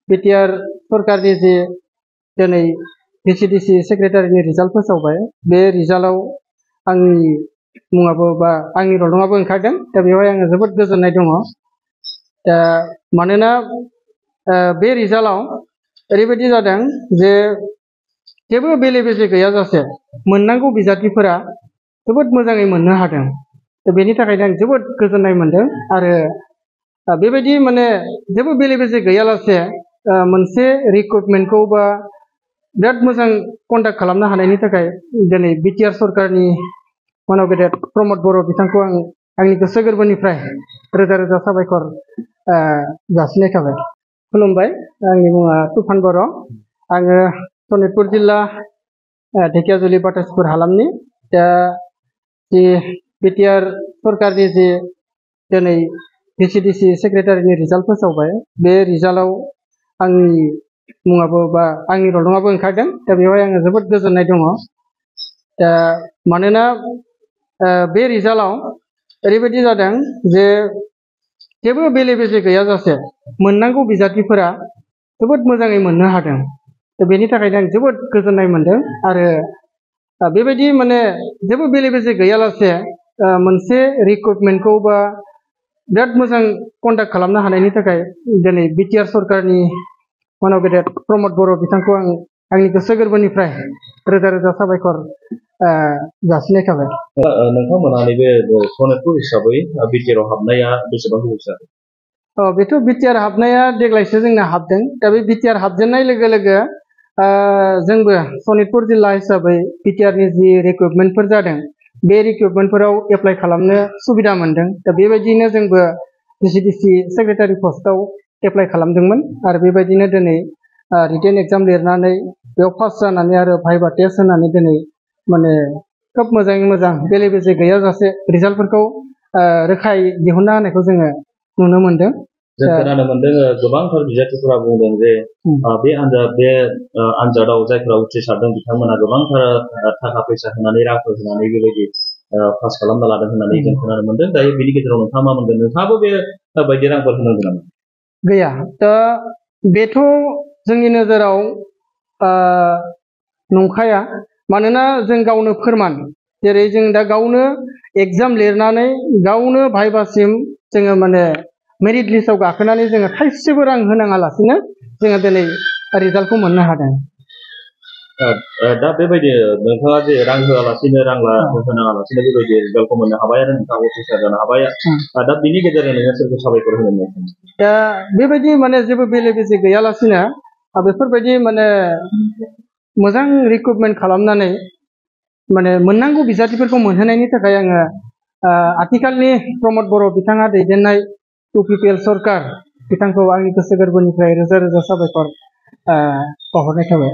BTR सरकारनि जे दिनै भिसिडिसि सेक्रेटारिनि रिजाल्ट फोसावबाय बे रिजाल्टआव आंनि मुङाबो बा आंनि रल नङाबो ओंखारदों दा बेवहाय आङो जोबोद गोजोननाय दङ दा मानोना बे रिजाल्टआव ओरैबायदि जादों जे जेबो बेले बेजे गैयाजासे मोननांगौ बिजाथिफोरा जोबोद मोजाङै मोननो हादों दा बेनि थाखायनो आं जोबोद गोजोननाय मोनदों आरो बेबायदि माने जेबो बेले बेजे गैयालासे मोनसे रिक्रुटमेन्टखौ बा बिराद मोजां कन्डाक्ट खालामनो हानायनि थाखाय दिनै बिटिआर सरकारनि मानव गेदेर प्रमद बर' बिथांखौ आं आंनि गोसो गोरबोनिफ्राय रोजा रोजा साबायखर जासिनाय थाबाय। खुलुमबाय, आंनि मुङा तुफान बर', आङो सनितपुर जिल्ला ढेकियाजुलि बाटासपुर हालामनि। दा जि बिटिआर सरकारनि जि दिनै भिसिडिसि सेक्रेटारिनि रिजाल्ट फोसावबाय बे रिजाल्टआव आंनि मुङाबो बा आंनि रल नङाबो ओंखारदों दा बेवहाय आङो जोबोद गोजोननाय दङ दा मानोना बे रिजाल्टआव ओरैबायदि जादों जे जेबो बेले बेजे गैयाजासे मोननांगौ बिजाथिफोरा जोबोद मोजाङै मोननो हादों दा बेनि थाखायनो आं जोबोद गोजोननाय मोनदों आरो बेबायदि माने जेबो बेले बेजे गैयालासे मोनसे रिक्रुटमेन्टखौ बा बिराद मोजां कन्डाक्ट खालामनो हानायनि थाखाय दिनै बिटिआर सरकारनि मानव गेदेर प्रमद बर' बिथांखौ आं आंनि गोसो गोरबोनिफ्राय रोजा रोजा साबायखर जासिनाय थाबाय। नोंथांमोना नैबे सनितपुर हिसाबै बिटिआर हाबनाया बेसेबां गोबाव जाखो? बेथ' बिटिआर हाबनाया देग्लायसो जोंना हाबदों। दा बे बिटिआर हाबजेननाय लोगो लोगो जोंबो सनितपुर जिल्ला हिसाबै बिटिआरनि जि रिक्रुटमेन्टफोर जादों बे रिक्रुटमेन्टफोराव एप्लाइ खालामनो सुबिदा मोनदों। दा बेबायदिनो जोंबो भिसिडिसि सेक्रेटारि पस्टआव एप्लाइ खालामदोंमोन आरो बेबायदिनो दिनै रिटेन एग्जाम लिरनानै बेयाव पास जानानै आरो भाइभा टेस्ट होनानै दिनै माने खोब मोजाङै मोजां बेले बेजे गैयाजासे रिजाल्टफोरखौ रोखायै दिहुनना होनायखौ जोङो नुनो मोनदों। जों खोनानो मोनदों गोबांथार बिजाथिफोरा बुंदों जे बे आनजादाव जायफोरा उथ्रिसारदों बिथांमोना गोबांथार थाखा फैसा होनानै रांफोर होनानै बेबायदि पास खालामना लादों होननानै जों खोनानो मोनदों। दायो बिनि गेजेराव नोंथाङा मा मोनदों? नोंथाङाबो बे बायदि रांफोर होनांगौ नामा? गैया, दा बेथ' जोंनि नोजोराव नंखाया, मानोना जों गावनो फोरमान, जेरै जों दा गावनो एग्जाम लिरनानै गावनो भाइभासिम जोङो माने मेरिट लिस्टआव गाखोनानै जोङो थाइसेबो रां होनाङालासिनो जोङो दिनै रिजाल्टखौ मोननो हादों। दा बेबायदि नोंथाङा जे रां होआलासिनो होनाङालासिनो बेबायदि रिजाल्टखौ मोननो हाबाय आरो नोंथाङा उथ्रिसार जानो हाबाय, दा बिनि गेजेरजों नोङो सोरखौ साबायखर होनो? दा बेबायदि माने जेबो बेले बेजे गैयालासिनो बेफोरबायदि माने मोजां रिक्रुटमेन्ट खालामनानै माने मोननांगौ बिजाथिफोरखौ मोनहोनायनि थाखाय आङो आथिखालनि प्रमद बर' बिथाङा दैदेननाय इउपिपिएल सरकार बिथांखौ आंनि गोसो गोरबोनिफ्राय रोजा रोजा साबायखर बावहरनाय थाबाय।